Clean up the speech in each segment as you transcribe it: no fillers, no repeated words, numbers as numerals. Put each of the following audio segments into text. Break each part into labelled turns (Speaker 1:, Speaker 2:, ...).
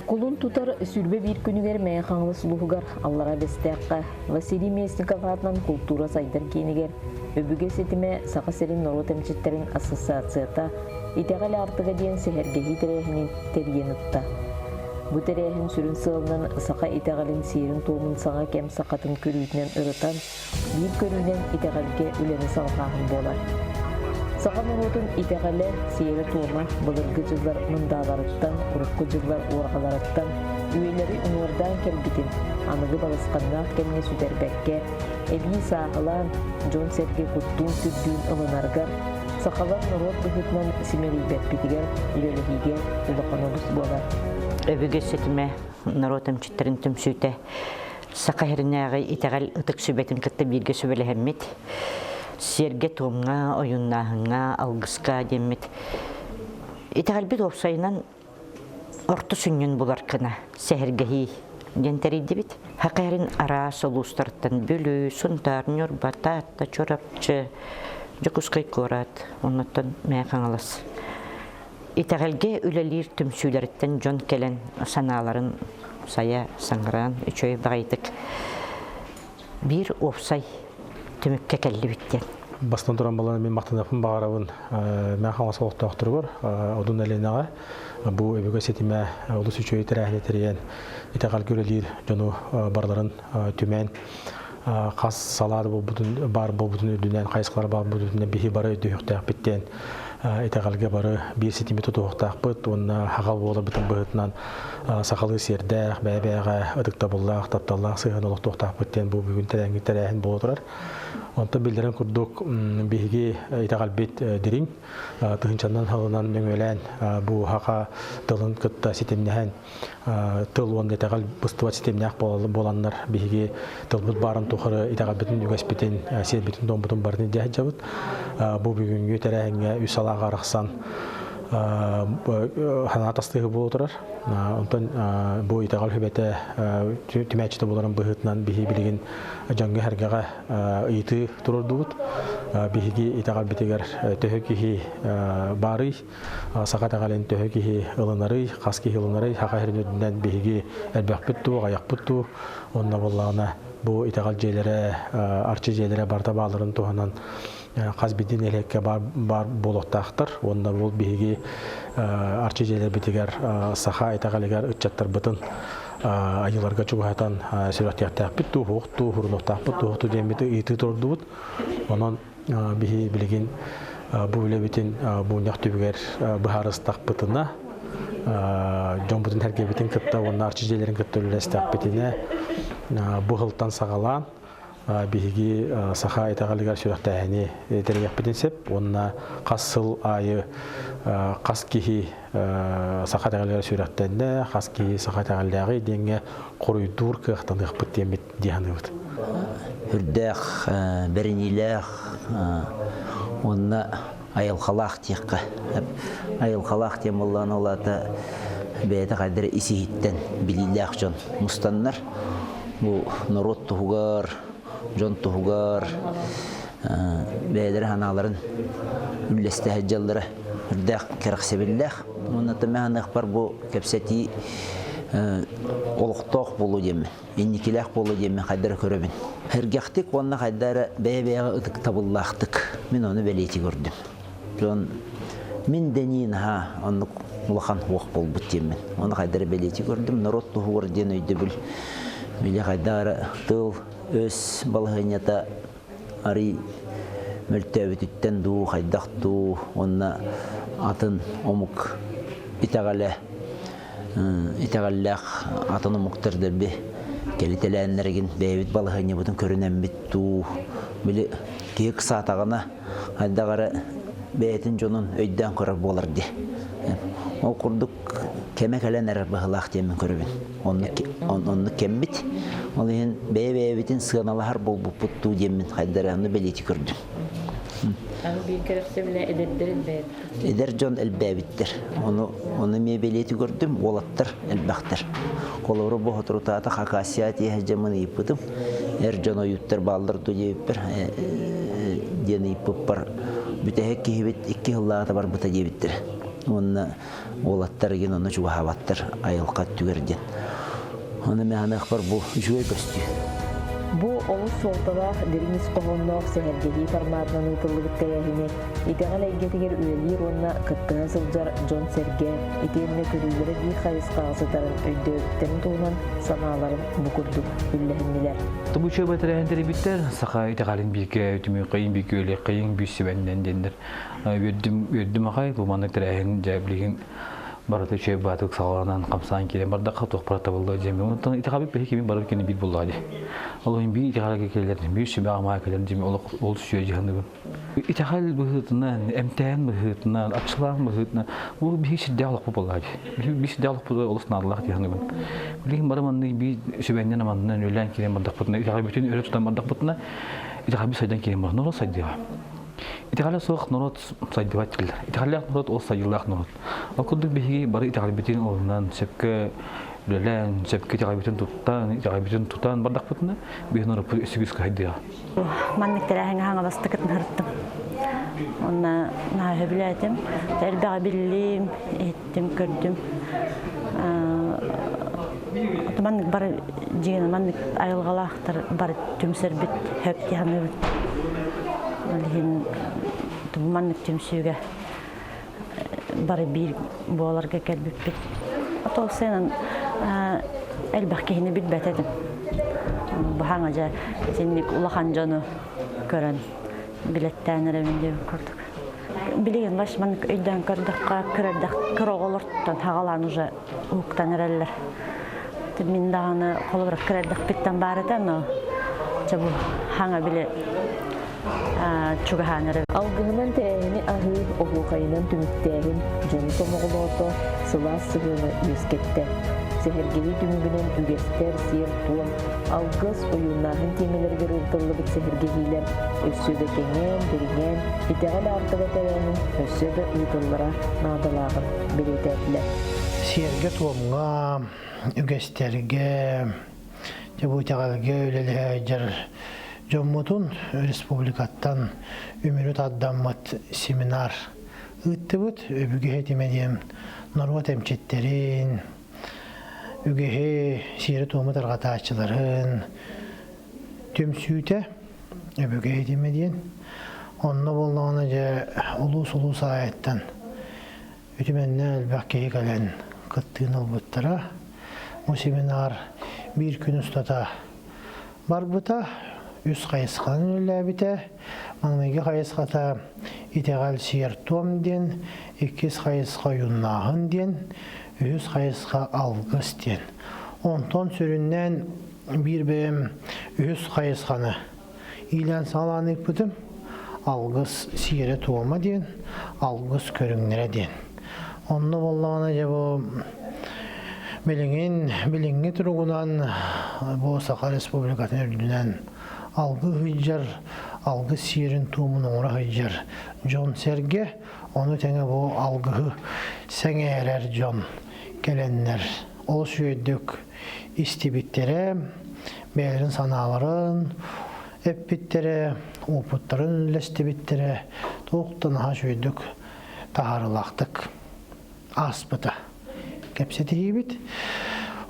Speaker 1: Кулун тутар 21 күнүгэр Мэҥэ Хаҥалас улууһугар Аллараа Бэстээххэ Василий Местников аатынан култуура сайдар киинигэр Өбүгэ ситимэ Саха сирин норуот эмчиттэрин ассоциацията Итэҕэл аартыга диэн сэһэргэһии тэрээһинин тэрийэн ытта. Бу тэрээһин сүрүн сыалынан саха итэҕэлин сиэрин-туомун саҥа кэм сахатын көрүүтүнэн ырытан, биир көрүүнэн итэҕэлгэ үлэни салҕааһын буолар. Саха норуотун итэҕэлэ, сиэрэ-туома былыргы дьыллар мындааларыттан, урукку дьыллар уорҕаларыттан үйэлэри уҥуордаан кэлбитин аныгы балысханнаах кэмҥэ сүтэрбэккэ, эбии сааһылаан, дьон-сэргэ куттуун-сүрдүүн ылынарыгар, сахалар норуот быһыытынан симэлийбэппитигэр үлэлэһиигэ улахан олус буолар.
Speaker 2: Өбүгэ ситимэ норуот эмчиттэрин түмсүүтэ Саха сиринээҕи итэҕэл ытык сүбэтин кытта бииргэ сүбэлэһэммит, сиэргэ-туомҥа, ойууннааһыҥҥа, алгыска диэммит итэҕэлбит уопсайынан орто сүнньүн булар гына сэһэргэһии диэн тэрийдибит. Саха сирин араас улуустарыттан Бүлүү, Сунтаар, Ньурба, Таатта, Чурапчы, Дьокуускай куорат, оннуттан Мэҥэ Хаҥалас Итэҕэлгэ үлэлиир түмсүүлэриттэн дьон кэлэн санааларын сайа саҥаран үчүгэй баҕайытык биир уопсай түмүккэ кэллибит диэн.
Speaker 3: Бастан туран балан мин махтаныахпын баҕарабын Мэҥэ Хаҥалас олохтоохторугар Одун Эленаҕа бу өбүгэ ситимэ олус үчүгэй тэрээһини тэрийэн итэҕэлгэ үлэлиир дьону барыларын түмэн хас салаа буолбутун баар буолбутун үрдүнэн хайысхалар баар буолбутун үрдүнэн биһи бары өйдөһүөхтээхпит диэн итэҕэлгэ бары биир ситими тутуһуохтаахпыт уонна хаҕал буоларбытын быһыытынан сахалыы сиэрдээх, бэйэ-бэйэҕэ ытыктабыллаах, тапталлаах сыһыан олохтуохтаахпыт диэн бу бүгүн тэрээҥҥи тэрээһин буола турар. Онтон биллэрин курдук биһиги итэҕэлбит дириҥ, тыһыынчанан сылынан нөҥүөлээн бу саха тылын кытта ситимнэһэн тыл уонна итэҕэл быстыбат ситимнээх буоланнар биһиги тылбыт баарын тухары итэҕэлбитин, үгэспитин, сиэрбитин-туоммутун барытын илдьэ сылдьабыт. Бу бүгүҥҥү тэрээһиҥҥэ үс салааҕа арахсан санаа тастыһыы буола турар. Онтон бу итэҕэл сүбэтэ түмээччитэ буоларын быһыытынан биһи билигин дьоҥҥо-сэргэҕэ ыйытыы туруордубут. Биһиги итэҕэлбитигэр төһө киһи баарый? Саха итэҕэлин төһө киһи ылынарый, хас киһи ылынарый, саха сирин үрдүнэн биһиги элбэхпит дуу, аҕыйахпыт дуу, онно буоллаҕына бу итэҕэл дьиэлэрэ, арчы дьиэлэрэ барыта баалларын туһанан хас биирдии нэһилиэккэ баар, баар буолуохтаахтар уонна бу биһиги арчы дьиэлэрбитигэр саха итэҕэлигэр ыччаттарбытын айыыларга чугаһатан сүрэхтиэхтээхпит дуу, суох дуу, хурунуохтаахпыт дуу, дуу диэммит ыйытыы туруордубут. Онон биһи билигин бу үлэбитин мунньах түбүгэр быһаарыстахпытына, дьоммутун сэргэбитин кытта уонна арчы дьиэлэрин кытта үлэлэстэхпитинэ, бу сылтан саҕалаан биһиги саха итэҕэлигэр сүрэхтээһини тэрийиэхпитин сөп уонна хас сыл аайы хас киһи саха итэҕэлигэр сүрэхтэннэ, хас киһи саха итэҕэллээҕий диэҥҥэ хоруйдуур кыахтаныахпыт диэммит дии саныыбыт.
Speaker 4: Үрдээх, бэриниилээх уонна айылҕалаах диэххэ. Айылҕалаах диэн буоллаҕына ол аата бэйэтэ хайдах эрэ ис-иһиттэн билиилээх дьон мустаннар бу норуот туһугар, дьон туһугар бэйэлэрэ санааларын үллэстэ сылдьаллара үрдээх кэрэхсэбиллээх. Уонна тымаһыныахпар бу кэпсэтии олохтоох буолуо диэммин инникилээх буолуо диэммин хайда эрэ көрөбүн. Сэргэхтик уонна хайда эрэ бэйэ-бэйэҕэ ытыктабыллаахтык мин ону бэлиэтии көрдүм. Дьон мин дэнии наһаа оннук улахан суох буолбут диэммин. Ону хайда эрэ бэлиэтии көрдүм. Норуот туһугар диэн өйдөбүл били хайда эрэ тыл, өс балаһыанньата арый мөлтөөбүтүттэн дуу, хайдах дуу уонна атын омук итэҕэлэ итэҕэллээх атын омуктар дэлби кэлитэлээннэригин бэйэбит балаһыанньабытын көрүнэммит дуу били киһи ыксаатаҕына хайдах эрэ бэйэтин дьонун өйдөөн көрөр буолар дии ол курдук кэмэ кэлэн эрэр быһыылаах диэммин көрөбүн оннук кэммит ол иһин бэйэ-бэйэбитин сыаналаһар буолбуппут дуу диэммин хайда эрэ ону бэлиэтии көрдүм
Speaker 1: Аны биир кэрэхсэбилэ эдэрдэр элбээбиттэр.
Speaker 4: Эдэр дьон элбээбиттэр. Ону, ону эмиэ бэлиэтии көрдүм, уолаттар элбэхтэр. Холобура, бу соторутаата Хакасия тиэһэ дьамын ыйыппытым. Эр дьон ойууттар бааллар дуо диэбиппэр, диэн ыйыппыппар, бүтэһик киһибит икки сыллааҕыта барбыта диэбиттэрэ. Уонна уолаттар игин онно чугаһаабаттар айылҕа өттүгэр диэн. Ону мин саныахпар бу үчүгэй көстүү.
Speaker 1: Бу олус суолталаах дириҥ ис хоһоонноох сэһэргэһии форматынан ыытыллыбыт тэрээһини итэҕэл эйгэтигэр үлэлиир уонна кыттыһа сылдьар дьон-сэргэ итиэннэ көрүүлэрэ биир хайысхаҕа сытарын өйдөөбүттэрин туһунан санааларын бу курдук үллэһиннилэр.
Speaker 5: Бу үчүгэй тэрээһин тэрийбиттэр саха итэҕэлин бииргэ түмүөххэйин бииргэ үлэххэйин бүүс сүбэннэн диэннэр үөрдүм үөрдүм аҕай бу маннык тэрээһин дьэ билигин барыта үчүгэй баатык саҕаланан хамсаан киирэн бардахха туох барыта буолла дьэ онтон итэҕэлбит биһи кими барып кини биир буоллаҕа дии ол иһин биир итэҕэлгэ кэлэр биир сүбэҕэ маа кэлэр дьим олох ол сүө дьаһаныбын итэҕэл быһыытынан эмтээн быһыытынан аччылаан быһыытынан бу биһи сирдээх олохпут буоллаҕа дии биһи сирдээх олохпут олус наадалаах дии саныыбын билигин бары маннык биир сүбэннэн аманынан үлээн киирэн бардахпытына итэҕэлбитин өрө тутан бардахпытына итэҕэлбит сайдан киирэн барар норуот сайдыаҕа Итэҕэлэ суох норуот сайдыбат дииллэр. Итэҕэллээх норуот ол сайдыылаах норуот. Ол курдук биһиги бары итэҕэлбитин ылынан, сөпкө үлэлээн, сөпкө итэҕэлбитин туттан, итэҕэлбитин тутан бардахпытына, биһи норуоппут өссө күүскэ сайдыаҕа.
Speaker 6: Маннык тэрээһиҥҥэ хаҥаластыкытын ырыттым. Онно наһаа сөбүлээтим. Элбэҕи биллим, иһиттим, көрдүм. Маннык бары дьиэни маннык айылҕалаахтар бары түмсэрбит хөп дии саныыбын. Ол иһин маннык түмсүүгэ бары биир буоларга кэлбиппит. Ол сыанан элбэх киһини билбэт этим. Баһаҥа дьэ итинник улахан дьону көрөн билэттээн эрэбин диэбит курдук. Билигин баш маннык өйдөөн көрдөххө, кыра оҕолортон хаҕалаан уже уһуктан эрэллэр. Мин даҕаны холобура кыра эрдэхпиттэн баар этэ, но чэ бу хаҥа били чугаһаан эрэр.
Speaker 1: Алгыһынан тэрээһини аһыы, оһуохайынан түмүктээһин дьону сомоҕолоото, сылаас сыһыаны үөскэттэ. Сэһэргэһии түмүгүнэн үгэстэр, сиэр-туом, алгыс, ойууннааһын тиэмэлэригэр ыытыллыбыт сэһэргэһиилэр өссө да кэҥээн, дириҥээн, итэҕэл аартыга тэрээһин өссө да ыытыллара наадалааҕын бэлиэтээтилэр.
Speaker 7: Сиэргэ-туомҥа, үгэстэргэ, дьэ бу итэҕэлгэ үлэлэһэ сылдьар дьоммутун республикаттан үмүрү тардаммыт семинар ыыттыбыт. Өбүгэ ситимэ диэн норуот эмчиттэрин, үгэһи, сиэри-туому тарҕатааччыларын түмсүүтэ өбүгэ ситимэ диэн. Онно буоллаҕына дьэ улуус-улуус аайыттан Үтүмэннээх элбэх киһи кэлэн кыттыыны ылбыттара. Бу семинар биир күн устата барбыта, үс хайысханан үлэлээбитэ. Маҥнайгы хайысхата итэҕэл сиэр-туом диэн, иккис хайысха ойууннааһын диэн, үһүс хайысха алгыс диэн. Онтон сүрүннээн биир бэйэм үһүс хайысханы Иилээн-саҕалаан ыыппытым алгыс сиэрэ-туома диэн, алгыс көрүҥнэрэ диэн. Онно буоллаҕына дьэ бу билигин билиҥҥи туругунан бу Саха Республикатын үрдүнэн алгы сылдьар, алгыс сиэрин-туомун оҥоро сылдьар дьон-сэргэ, ону тэҥэ бу алгыһы сэҥээрэр дьон кэлэннэр олус үөрдүк истибиттэрэ, бэйэлэрин санааларын эппиттэрэ, уопуттарын үллэстибиттэрэ туох да наһаа үчүгэйдик таһаарыылаахтык ааспыта. Кэпсэтиһиибит.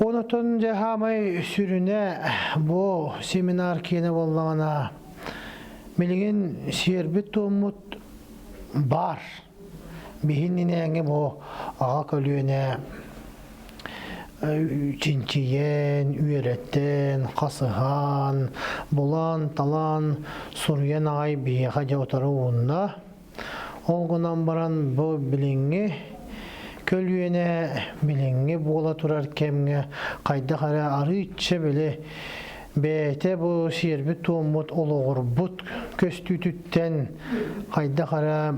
Speaker 7: Онотон дьэ хаамай сүрүнэ бу семинар киэнэ буоллаҕына билигин сиэрбит-туоммут баар. Биһиннинээҥи бу аҕа көлүөнэ чинчийэн, үөрэтэн, хасыһан, булан-талан, суруйан аҕай биһиэхэ дьэ утары уунна. Ол гынан баран бу билиҥҥи көлүөнэ билиҥҥи буола турар кэмҥэ хайдах эрэ арыычча били бэйэтэ бу сиэрбит-туоммут олоҕурбут көстүүтүттэн хайдах эрэ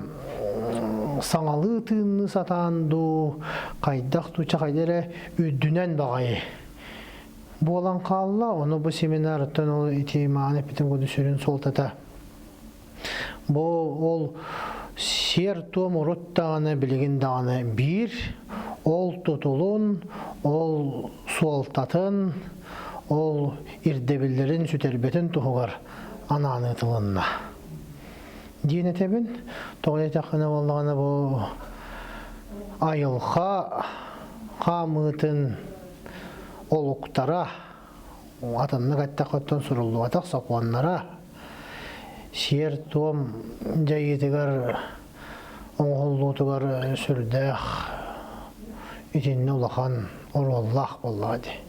Speaker 7: саҥалыы тыынныы сатаан дуу, хайдах дуу, хайда эрэ үрдүнэн баҕайы буолан хаалла. Ону бу семинарыттан ол ити мааны эппитим курдук сүрүн суолтата Бу ол сиэр-туом урут даҕаны, билигин даҕаны биир. Ол тутулун, ол суолтатын, ол ирдэбиллэрин сүтэрбэтин туһугар анаан ыытылынна. Диэн этэбин. Тоҕо диэтэххинэ буоллаҕына бу айылҕа хаамыытын олуктара, атыннык эттэххэ оттон суруллубатах сокуоннара сиэр-туом дьайыытыгар оҥоһуллуутугар сүрдээх итиннэ улахан оруоллаах буоллаҕа дии.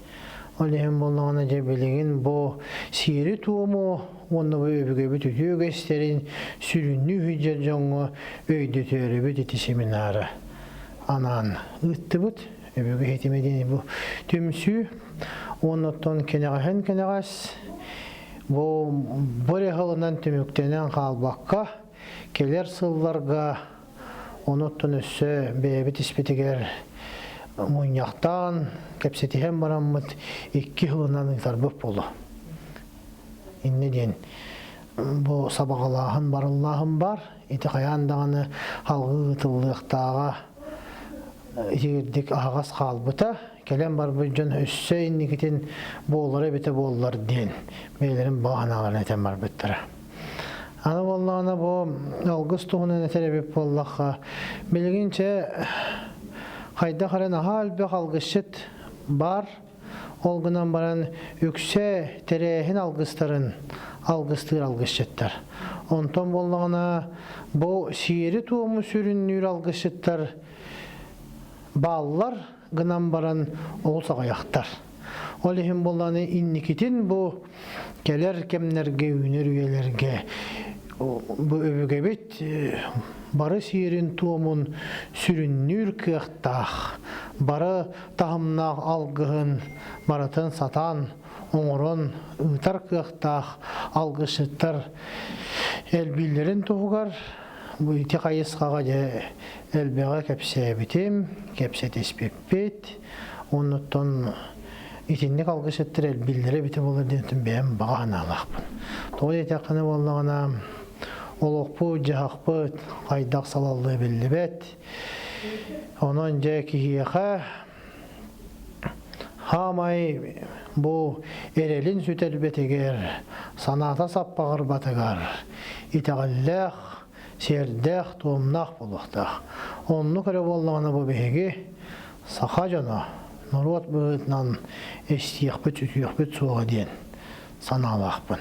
Speaker 7: Ол иһин буоллаҕына дьэ билигин бу сиэри-туому уонна бу өбүгэбит үтүө үгэстэрин сүрүннүү сылдьар дьоҥҥо өйдөтөөрүбүт ити семинары анаан ыыттыбыт. Өбүгэ ситимэ диэн бу түмсүү уонна оттон кэнэҕэһин кэнэҕэс бу бу эрэ сылынан түмүктэнэн хаалбакка кэлэр сылларга ону оттон өссө бэйэбит испитигэр мунньахтаан кэпсэтиһэн бараммыт икки сылынан ыытарбыт буолуо. Иннэ диэн бу сабаҕалааһын барыллааһын бар. Ити хайаан даҕаны алгыы ыытыллыахтааҕа итигирдик аһаҕас хаалбыта. Кэлэн барбыт дьон өссө инникитин буолара эбитэ буоллар диэн бэйэлэрин баҕа санааларын этэн барбыттара. Аны буоллаҕына бу алгыс туһунан этэр эбит буоллахха, билигин чэ хайдах эрэ наһаа элбэх алгысчыт баар. Ол гынан баран үксэ тэрээһин алгыстарын алгыстыыр алгысчыттар. Онтон буоллаҕына бу сиэри-туому сүрүннүүр алгысчыттар бааллар гынан баран олус аҕыйахтар. Ол иһин буоллаҕына инникитин бу кэлэр кэмнэргэ, үүнэр үйэлэргэ бу өбүгэбит бары сиэрин-туомун сүрүннүүр кыахтаах, бары таһымнаах алгыһын барытын сатаан оҥорон ыытар кыахтаах алгысчыттар элбииллэрин туһугар бу ити хайысхаҕа дьэ элбэҕи кэпсээбитим, кэпсэтиспиппит. Оннуттан итинник алгысчыттар элбииллэрэ эбитэ буолар диэн бэйэм баҕа санаалаахпын. Тоҕо диэтэххинэ буоллаҕына олохпут, дьаһахпыт хайдах салаллыа биллибэт. Онон дьэ киһиэхэ хаамай бу эрэлин сүтэрбэтигэр, санаата саппаҕырбатыгар итэҕэллээх, сиэрдээх, туомнаах буолуохтаах. Оннук эрэ буоллаҕына бу биһиги саха дьоно норуот быһыытынан эстиэхпит, сүтүөхпүт суоҕа диэн санаалаахпын.